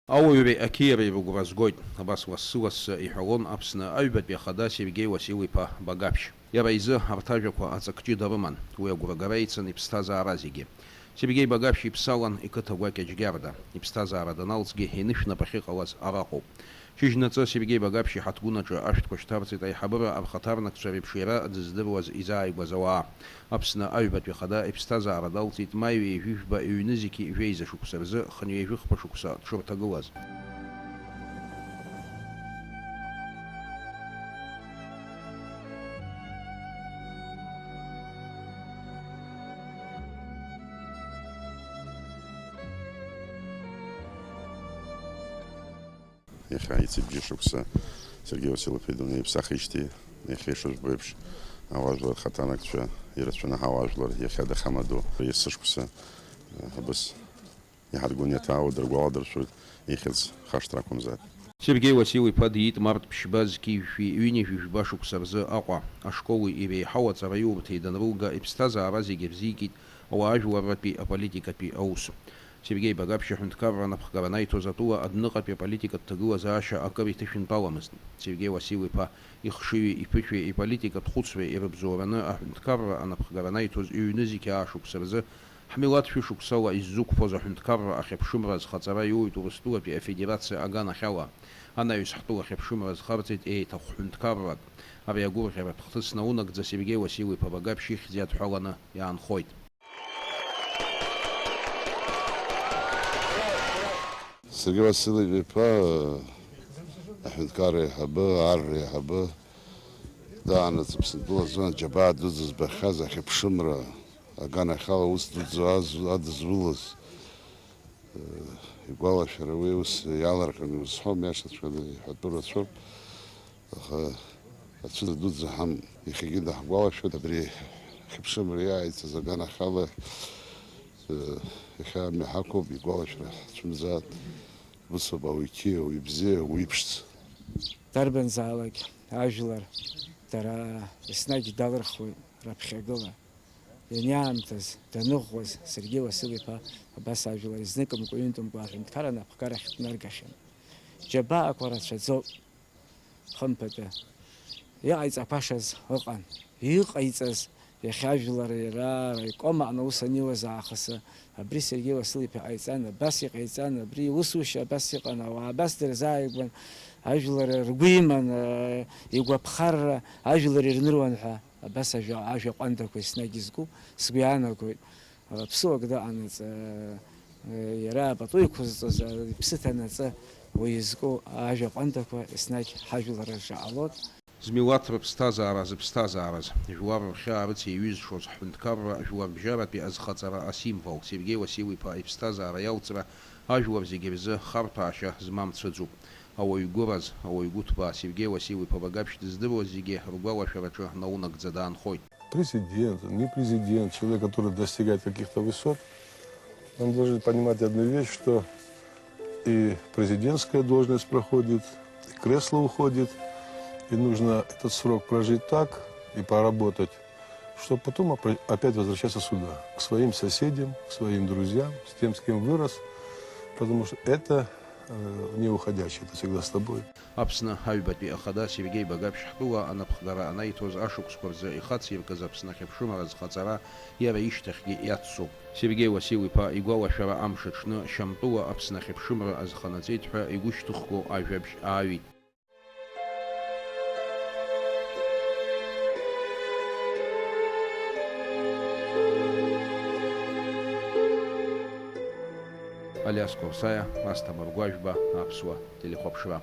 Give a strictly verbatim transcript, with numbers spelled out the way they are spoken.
Ауаҩреи ақьиареи рыгәра згоит, абас лассы-лассы иҳәалон Аԥсны аҩбатәи ахада Сергеи Уасил-иԥа Багаԥшь. Иара изы арҭ ажәақәа аҵак ҷыда рыман, уи агәрагара ицын иԥсҭазаара зегьы. Сергеи Багаԥшь иԥсалан иқыҭа гәакьа Џьгьарда, иԥсҭазаара даналҵгьы инышә нап ахьыҟалаз араҟоуп. Шьыжьнаҵы Сергеи Багаԥшь иҳаҭгәын аҿы ашәҭқәа шьҭарҵеит аиҳабыра архаҭарнакцәа реиԥш иара дыздыруаз изааигәаз ауаа. Аԥсны аҩбатәи ахада иԥсҭазаара далҵит маи ҩажәи жәба ҩнызқьи жәеиза шықәса рзы хынҩажәи хԥа шықәса дшырҭагылаз. Иахьа ицыбжьы шықәса Сергеи Васил-иԥа идунеиԥсахижьҭеи, иахьа ишыжәбо еиԥш, ауаажәлар рхаҭарнакцәа ирацәаны ҳауаажәлар иахьа дахьамадоу есышықәса, абас иҳаргәын иаҭаауа дыргәаладыршәоит ихьӡ хашҭра ақәымзар. Сергеи Васил-иԥа диит март ԥшьба зқьи жәшәи ҩынҩажәи жәба шықәса рзы Аҟәа. Ашколи иреиҳау аҵараиурҭеи данрылга, иԥсҭазаара зегьы рзикит ауаажәларратәи аполитикатәи аус. Сергеи Багаԥшь аҳәынҭқарра анапхгара анаиҭоз атәыла адәныҟатәи аполитикатә ҭагылазаашьа акыр иҭышәынтәаламызт. Сергеи Уасил-иԥа ихшыҩи иԥышәеи иполитикатә хәыцреи ирыбзоураны аҳәынҭқарра анапхгара анаиҭоз ҩ-нызқьи аа шықәса рзы ҳмилаҭ шәышықәсала иззықәԥоз аҳәынҭқарра ахьыԥшымра азхаҵара иоуит Урыстәылатәи Афедерациа аганахьала. Анаҩс ҳтәыла ахьыԥшымра азхарҵеит еиҭах ҳәынҭқаррак. Ари агәырӷьаратә хҭыс наунагӡа Сергеи Уасил-иԥа Багаԥшь ихьӡ иадҳәаланы иаанхоит. Сергеи Васильев-иԥа, аҳәынҭқарра аиҳабы, арра аиҳабы, даанаҵ Аԥсынтәыла азы аџьабаа дуӡӡа збахьаз ахьыԥшымра аганахьала аус дуӡӡа аз-, адызулаз, игәалашәара уи аус иаларҟьаны иузҳәом, иашаҵәҟьаны иҳәатәы рацәоуп. Аха ацәыӡ дуӡӡа ҳам, иахьагьы даҳгәалашәоит абри ахьыԥшымра иааиҵаз аганахьала, э, иахьа амҩа ҳақәуп, игәалашәара ҳцәымӡааит. Усоуп ауаҩ қьиа, ауаҩ бзиа, ауаҩ иԥшӡа. Дарбанзаалак ажәлар дара еснагь далырхуеит раԥхьагыла. Ианиаамҭаз, даныӷәӷәаз, Сергеи Уасил-иԥа абас ажәлар изныкымкәа-ҩынтәымкәа аҳәынҭқар анапхгарахь днаргахьан. Џьабаақәа рацәаӡоуп. Хымԥада, иҟаиҵақәашаз ыҟан. Иҟаиҵаз, иахьа ажәлар иара араиком аҟны аус аниуаз аахысы, абри Сергеи Уасил-иԥа иҟаиҵан, абас иҟаиҵан, абри иусушьа абас иҟан, ауаа абас дырзааигәан, ажәлар ргәы иман, э, игәаԥхарра, ажәлар ирныруан ҳәа, абас ажәа, ажәа ҟәандақәа еснагь изку сгәы иаанагоит. Ԥсуак дыҟанаҵы, иара апату иқәызҵоз, иԥсы ҭанаҵы, уи изку ажәа ҟәандақәа еснагь ҳажәлар рҿы ҟалоит. Змилаҭ рыԥсҭазаара зыԥсҭазаараз, жәлар рхьаа рыцеиҩызшоз, ҳҳәынҭқарра жәларбжьаратәи азхаҵара асимвол, Сергеи Уасил-иԥа иԥсҭазаара иалҵра ажәлар зегьы рзы харҭәаашьа змам цәыӡуп. Ауаҩ гәыраз, ауаҩ гәыҭбаа Сергеи Уасил-иԥа Багаԥшь дыздыруаз зегьы ргәалашәараҿы наунагӡа даанхоит. Президент, не президент, человек, который достигает каких-то высот, он должен понимать одну вещь, что и президентская должность проходит, и кресло уходит, и нужно этот срок прожить так и поработать, чтобы потом опра-, опять возвращаться сюда, к своим соседям, к своим друзьям, с тем, с кем вырос, потому что это, э, не уходящее, это всегда с тобой. Аԥсны аҩбатәи ахада Сергеи Багаԥшь ҳтәыла анапхгара анаиҭоз ашықәсқәа рзы ихациркыз Аԥсны ахьыԥшымра азхаҵара иара ишьҭахьгьы иаццоуп. Сергеи Уасил-иԥа игәалашәара амш аҽны Шьамтәыла Аԥсны ахьыԥшымра азханаҵеит ҳәа игәышьҭыхго ажәабжь ааҩит. Алиас Қәарсаиа, Асҭамыр Гәажәба, Аԥсуа телехәаԥшра.